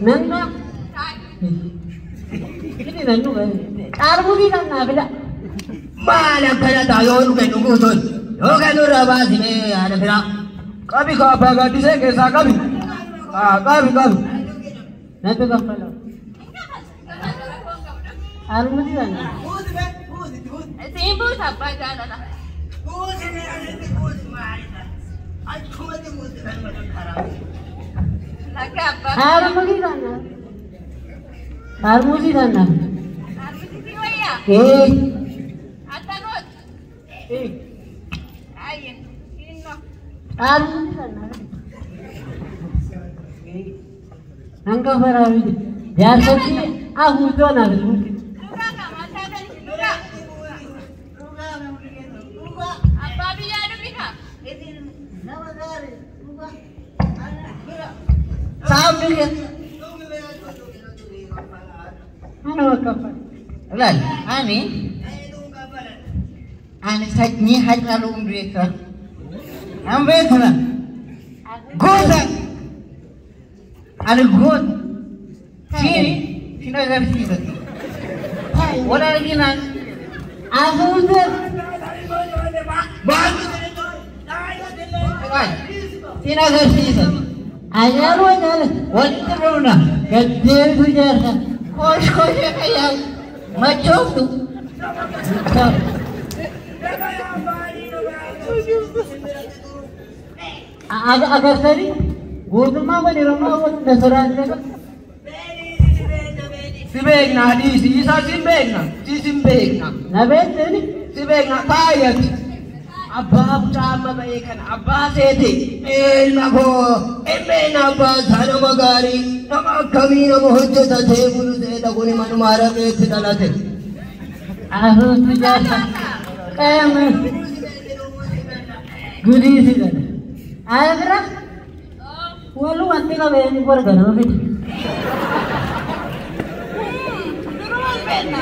Nanna. Ini nannu xaarmuzii kan naa fida. Maal akkana ta'a yoo dhuge dhuguu sun yoo kennu irraa baasine haadha firaa. Qabi ka abbaa gaaddisee keessaa qabi. Qabi qabi. Natti kaffala. Xaarmuzii kan naa. Siin buusa abbaa jaalala. Nagaa abbaa. Xaarmuzii kan naa. Xaarmuzii kan naa. Xaarmuzii si wayyaa? Ee. Atta gootu. Ayye. Inno. Xaarmuzii kan naa. Nan kaffalaa miti. Jaarsatti hafuuftoo naaf bulti. Dhugaa kaa maal taatan isin dhugaa? Abbaa biyyaa dhugi kaa. Saamni keessa. Anuma kaffala. Laal ani ani sanyii Haacaaluu Hundeessaa. An beekuna. Goota. Ani goota. Siin sin agarsiisa. Wal arginaan. Hafuuftoo. Sin agarsiisa. Ayyaanuma jaalata. Walitti dhufna. Gaddeebitu jaarsa. Kosh koshee fayyaa machooftu. Agartanii gootummaa walirummaa wal sodaachisa. Si beekna dhiisi isaa sin beekna si sin beekna. Na beektani Si beekna taayati. Abbaa mucaa amma ba'ee kana abbaa seete. Ilma koo ilmeen abbaa isaa nama gaarii nama akkamii nama hojjeta ta'ee bulu seeta kuni manuma haraqeetti dhalate. Hafuutu jaarsa. Qaama gudii si gala. Ayabira walumatti qabeeni gorgana fida. Duruma hin beekna.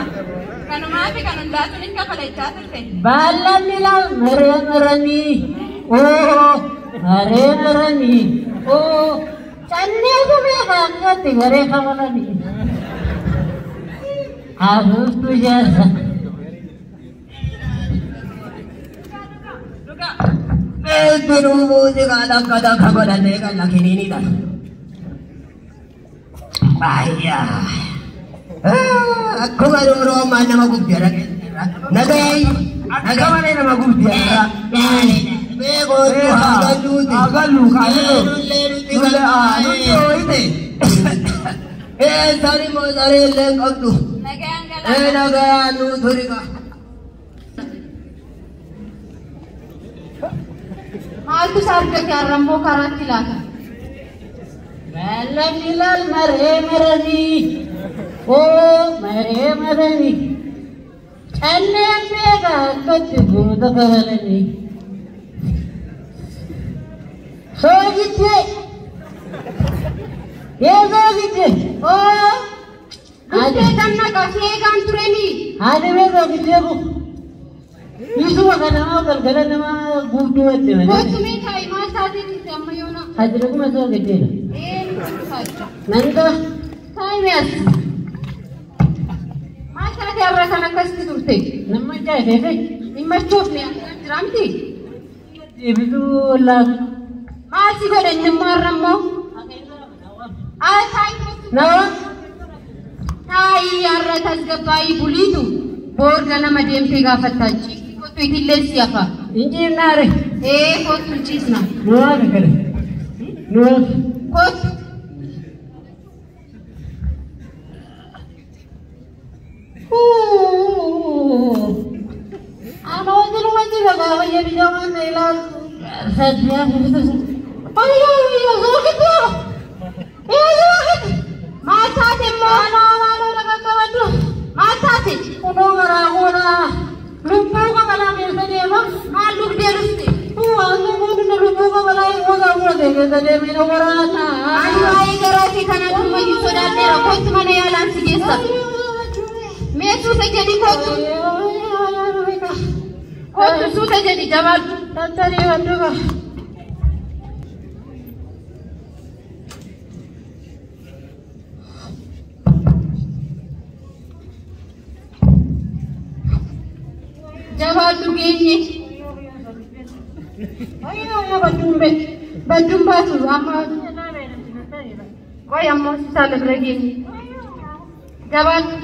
Kanumaa fi kan hundaatu ni kafalachaa turte. Baallanni laal maree maranii oo maree maranii oo canneetu beekaa akkatti garee kamalanii. Hafuutu jaarsa. Dhugaa. Beektinuu muuziqaa takka takka godhatee kan lakiniinidha. Baay'aa. Akkuma yeroo ammaa nama gubdi Nagayyi. Akka malee nama gubdi. Beekootu haa galluuti. Haa gallu kaaniloo. Nullee nuti Nullee nutti hooyite. Sari moo saree illee hin qabdu. Nagaan galaa. Nagayaan nuu turi ka. Maaltu isa argate har'ammoo karaatti laata? Baallanni laal maree maranii oo maree maranii canneen beekaa akkatti goota kabalanii. Soogidde yee soogidde oo Dhuftee kan naqa si eegaan turanii? Haadha mee soogiddee ku isuma kan nama galgala nama guutuu watti malee. Kootu mee taa'i maal taatee turte amma yoona? Ati dhuguma soogiddeedha. Ee ni kootu taa'i. Nanta Taa'i mee as. Maal taatee har'a kan akkasitti turte? nama jaafeefe Hin machoofne akkaan jira miti? deebisuu laatu. Maal si godhe inni immoo har'a immoo? Haa taa'i kootu. Nama Taa'i har'a tasgabbaa'ii buliitu boorga nama deemtee gaafattaa ciisi kootu itillee si hafa. injiinaare Ee kootu hin ciisna. nuwaaf gale nuwaaf. Kootu. Ano jiluma jira gaafa jedhu jamaan na ilaalu. Ayyo ayyo soogidde ee soogidde. Maal taate immoo? Maaloo maaloo dhaqa qabadhu. Maal taate? Kunoo garaa koonaa lubbuu qabalaa keessa deema. Maal dhugdee dhufte? Waan kun lubbuu qabalaa hin gogaa fudhate keessa deemee na waraana. Ani waa'ee garaa kee kana ammayyuu sodaadheera. Kootu mana yaalaan si geessa. Mee suuta jedhi kootu. Kootu suuta jedhi jabaadhu. Tattarii badduka. Jabaadhu geenye. Ayyoo badduun be. Badduun baatu amma qoy amma hospitaala bira geenye. Jabaadhu.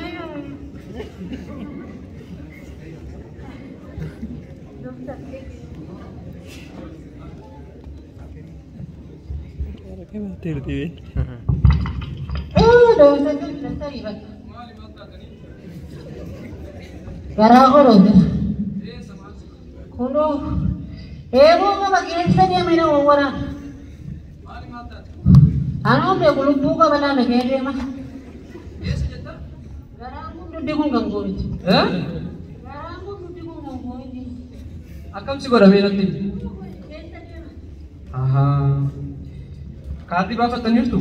Garaa qoroote. Kunoo eeboo qaba keessa deeme nama waraana. Anoo beeku lubbuu qaba laala kee deema. Garaan kun duddi kun kan goomiti. Garaan kun duddi kun kan goomiti. Akkam si godhamee natti? Kaardii baafattaniirtu?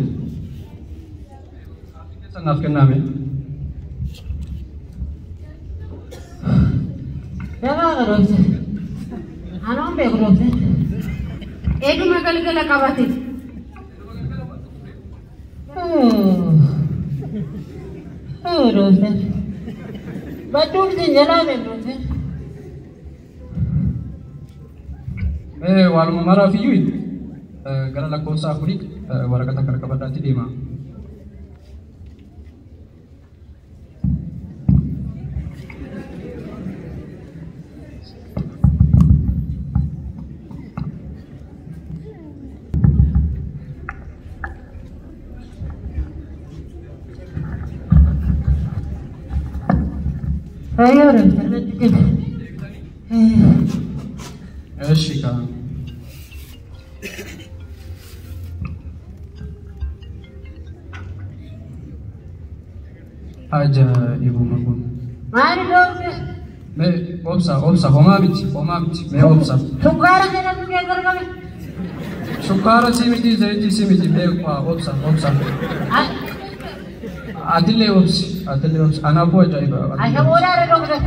Kaardii keessan naaf kenname. Garaa qaroomse. Anoon beeku dhoofte. Eeduma galgala qabate. Dhoofte. Badduun isin jalaa beeku dhoofte. Mee waaluma maraaf iyyuu gara lakkoofsa afurii waraqata kana qabadhaatti deema. Ayyoo dhoofte natti kenna. Eshi kaa. Ajaa'ibuma kun. Maali dhoofte? Mee obsa obsa homaa miti homaa miti mee obsa. Sukkaara jedhamu kee gargame. Sukkaara si miti zayitii si miti mee obsa obsa. Atillee obsi atillee obsi anaafuu ajaa'iba. Ashaboodhaa dhoofte.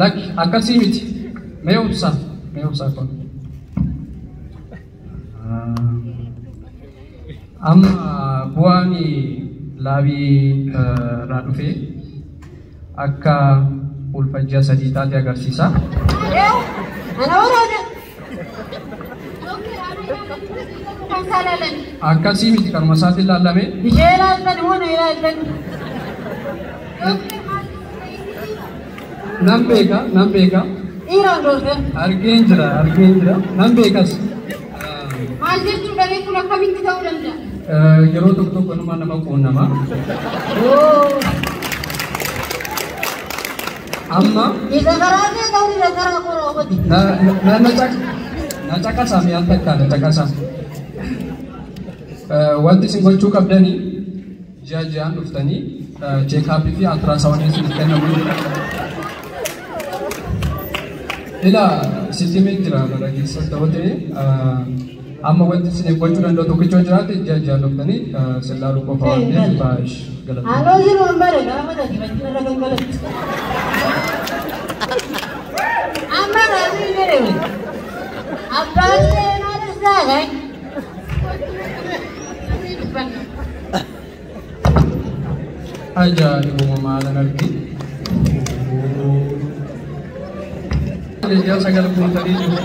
Lakki akkasii miti mee obsa mee obsa kun. Amma bu'aan laabii irraa dhufee akka ulfa ji'a sadii taate agarsiisa. Ana waraana. Akkasii miti kanuma isaatiin ilaalame. Ishee ilaaltan moo na ilaaltan? Nan beeka nan beeka. Dhiiraan dhoofte. Argeen jira argeen jira nan beekas. Maal jechuudha kun akkamitti ta'uu danda'a? Yeroo tokko tokko nama nama quunnama. Amma Isa karaa kee ta'uu isa karaa koo obbati. na caqasaa mi'aan takka na caqasaa. Wanti isin gochuu qabdanii ji'a ji'aan dhuftanii cheekaappii fi altiraasawundii isin kennamu. Ilaa sitti himee jira bara keessa ta'uu ta'e amma wanti isin gochuu danda'u tokkicha jiraate ji'a ji'aan dhuftanii isin laaluu qofa waan ta'eef baay'ee galatoomaa. Haaloo jiru hin bare gaafa ta'e bakki irra gangalatti. Amma raasii jedhe abbaan seenaa dhassaa gai. Ajaa'ibuma maalan argi. Ji'a sagal guutanii jiru.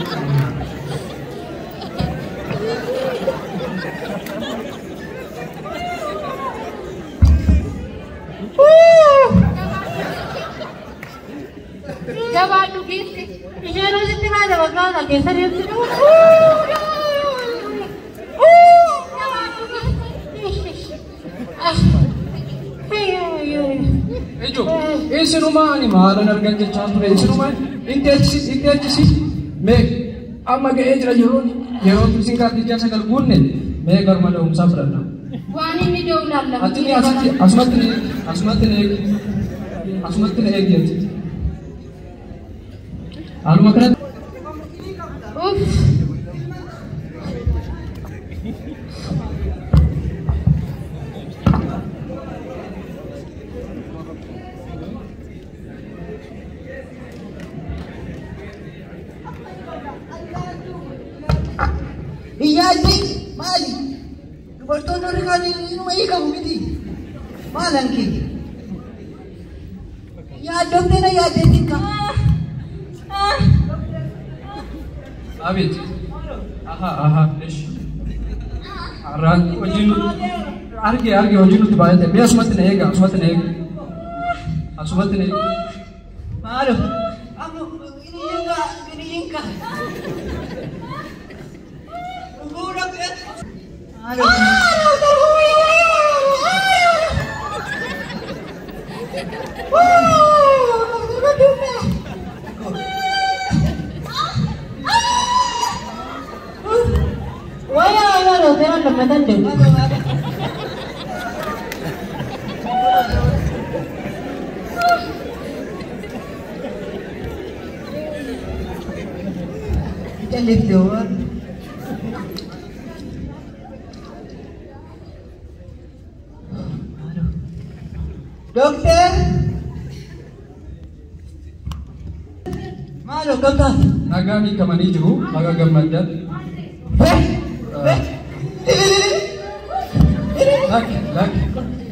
Jabaadhu geesse. Isheen hojiitti maal bakka keessa deemti. Ijoo isinumaa ani maalan argan jechaa ture isinumaa inni achisi mee amma ga'ee jira yeroon yeroo isin kaartii ji'a sagal guunne mee garuma da'umsaa fudhadha. Waan inni da'u laallama. Ati ni asitti asumatti ni asumatti ni eegi asumatti ni eegi ati. Haaluma kanatti. Uff. Iyyaatti maali? Dubartoonni warri kaan inuma hiikamu miti. Maal hanqi? Yaaddomtee na yaaddeetti kaa. Abeet. Aha aha ish. Arraan hojiin arge arge hojiin nuti baay'ate. Mee asumatti na eega asumatti na eega. Asumatti na eega. Maalo. Amma giniinka giniinka. Buura Maalo. Waya waya roteera lammatan deemu. Jalifte waan. Dokter. Maalo gamtaa. Nagaan hiikamanii jiru. Nagaa gammaddan. Lakki lakki.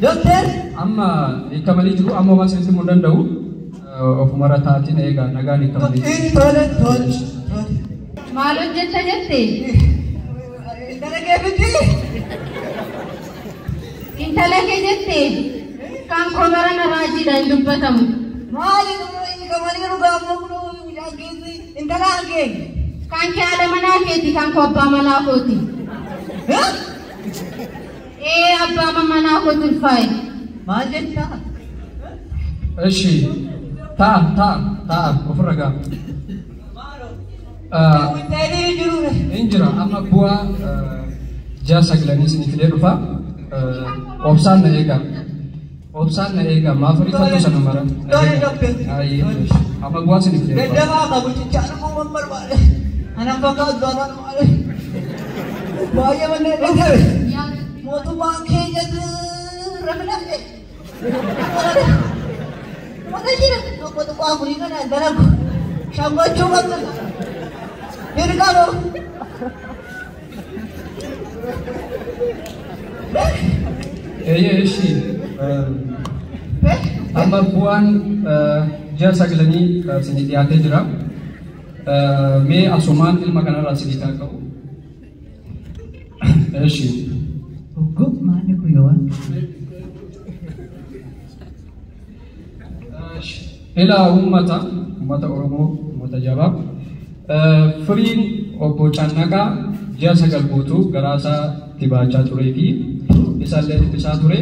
Dokter. Amma hiikamanii jiru. Amma waan isinitti himuu hin danda'u. Ofumarra taatiin eegaa nagaan hiikamanii jiru. Tole tole tole. Maal hojjetta jette? Intala kee fiti. Intala kee jette? Kan komara na raajiidhaan dubbatamu. Maali hiikamanii dhugaa amma kunoo mucaan keessi intala kee. Kan kee haadha manaa keeti kan koo abbaa manaa kooti. Ee abbaa manaa kootu ulfaaye. Maal jettaa? Ishi ta'a ta'a ta'a ofirra gaa. Hin jira amma bu'aa ji'a sagalanii isinii fidee dhufa. Obsaan na eega. Obsaan na eega maaf rifattu sana mara. Amma bu'aa isinii fidee dhufa. Daddafaa qabu cichaan uuman barbaade. Anaan fakkaatu anaan maale. Baay'ee manneen dhagabe. Mootummaan keenya rafinaa'e. Mana jira tokko tokko afurii kana dalagu. Shangachuu qabdu. Dirqama. Eeyyee ishi. Amma bu'aan ji'a sagalanii isinii dhiyaatee jira. Mee asumaan ilma kanarraa isinii qaqqabu. Ishi. Oggoo maali guyyawaa? Ilaa uummata uummata Oromoo uummata jabaa. Firiin obbo Cannaqaa ji'a 9 guutuu garaasaa dibaachaa turee fi isaallee dubbisaa ture.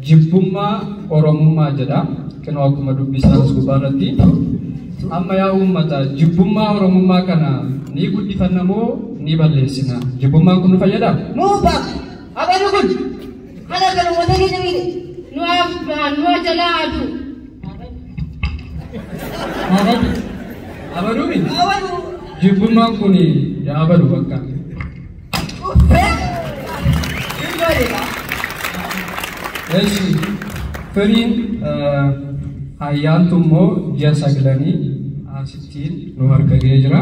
Jibbummaa Oromummaa jedha. Kinoo akkuma dubbisaa as gubbaa irratti. Amma yaa uummata jibbummaa Oromummaa kana ni guddifanna moo ni balleessina? Jibbummaan kun nu fayyadaa? Muuba! Abadu kun! Kana kan uummata keenya miidhe. Nu jalaa aduu. Abaduu miti? Abadu! Jibbummaan kun yaa abadu bakka. Uffee! Hin Eshi firiin ayyaantu immoo ji'a 9 asittiin nu harka ga'ee jira.